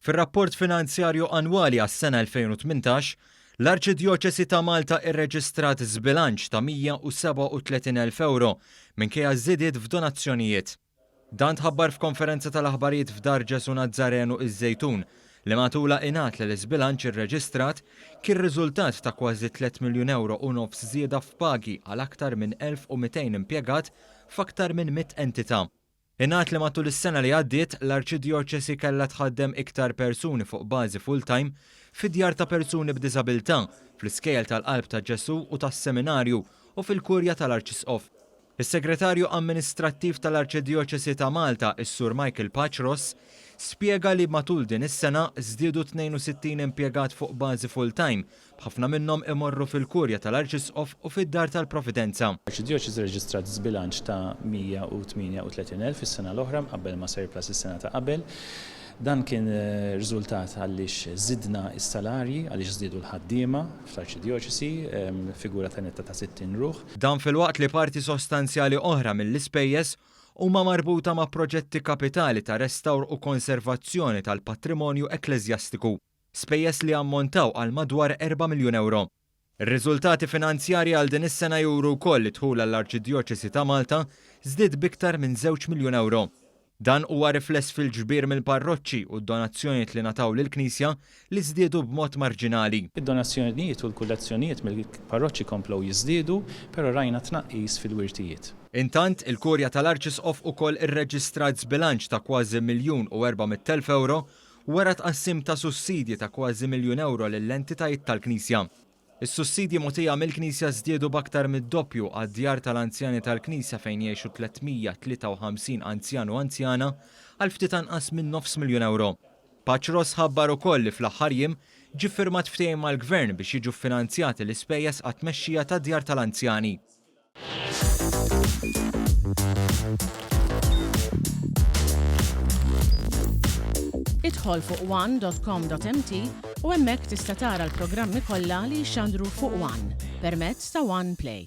Fir-rapport finanzjarju annwali għas-sena 2018, l-Arċidjoċesi ta' Malta irreġistrat żbilanċ ta' 137,000 ewro minkejja żidiet f'donazzjonijiet. Dan tħabbar f'konferenza tal-aħbarijiet f'Dar Ġesù Nazzarenu iż-Żejtun, li matulha ingħad li l-iżbilanċ irreġistrat kien riżultat ta' kważi tlett miljun ewro u nofs żieda f'pagi għal aktar minn 1,200 impjegat f'aktar minn mitt entità. Ingħad li matul is-sena li għaddiet, l-Arċidjoċesi kellha tħaddem iktar persuni fuq bażi full-time fi djar ta' persuni b'diżabilità, fl-iskejjel tal-Qalb ta' Ġesù u tas-Seminarju u fil-Kurja tal-Arċisqof. Is-Segretarju Amministrattiv tal-Arċidjoċesi ta' Malta, is-Sur Michael Pace Ross, spjega li matul din is-sena żdiedu 62 impjegat fuq bażi full-time b'ħafna minnhom imorru fil-Kurja tal-Arċisqof u fid-Dar tal-Providenza. L-Arċidjoċesi rreġistrat żbilanċ ta' 138 elf is-sena l-oħra mqabbel ma' surplus is-sena ta' qabel. Dan kien riżultat għaliex żidna s-salarji, għaliex żdiedu l-ħaddiema fl-Arċidjoċesi, figura ta' netta ta' 60 ruħ. Dan filwaqt li parti sostanzjali oħra mill-ispejjeż huma marbuta ma' proġetti kapitali ta' restawr u konservazzjoni tal-patrimonju ekkleżjastiku. spejjeż li jammontaw għal madwar erba' miljun ewro. Ir-riżultati finanzjarji għal din is-sena juru wkoll li d-dħul għall-Arċidjoċesi ta' Malta żdied b'iktar minn żewġ miljun ewro. Dan huwa rifless fil-ġbir mill-parroċċi u d-donazzjonijiet li ngħataw lill-Knisja li żdiedu b'mod marġinali. Id-donazzjonijiet u l-kullezzjonijiet mill-parroċċi komplew jiżdiedu, però rajna tnaqqis fil-wirtijiet. Intant, il-Kurja tal-Arċisqof ukoll irreġistrat żbilanċ ta' kważi miljun u 400,000 ewro wara tqassim ta' sussidji ta' kważi miljun ewro lill-entitajiet tal-Knisja. Is-sussidji mogħtija mill-Knisja żdiedu b'aktar mid-doppju għad-djar tal-anzjani tal-Knisja fejn jgħixu 353 anzjan u anzjana għal ftit anqas minn nofs miljun ewro. Pace Ross ħabbar ukoll li fl-aħħar jiem ġie ffirmat ftehim mal-Gvern biex jiġu ffinanzjati l-ispejjeż għat-tmexxija tad-djar tal-anzjani. Idħol fuq one.com.mt u hemmhekk tista' tara l-programmi kollha li jixxandru fuq One permezz ta' One Play.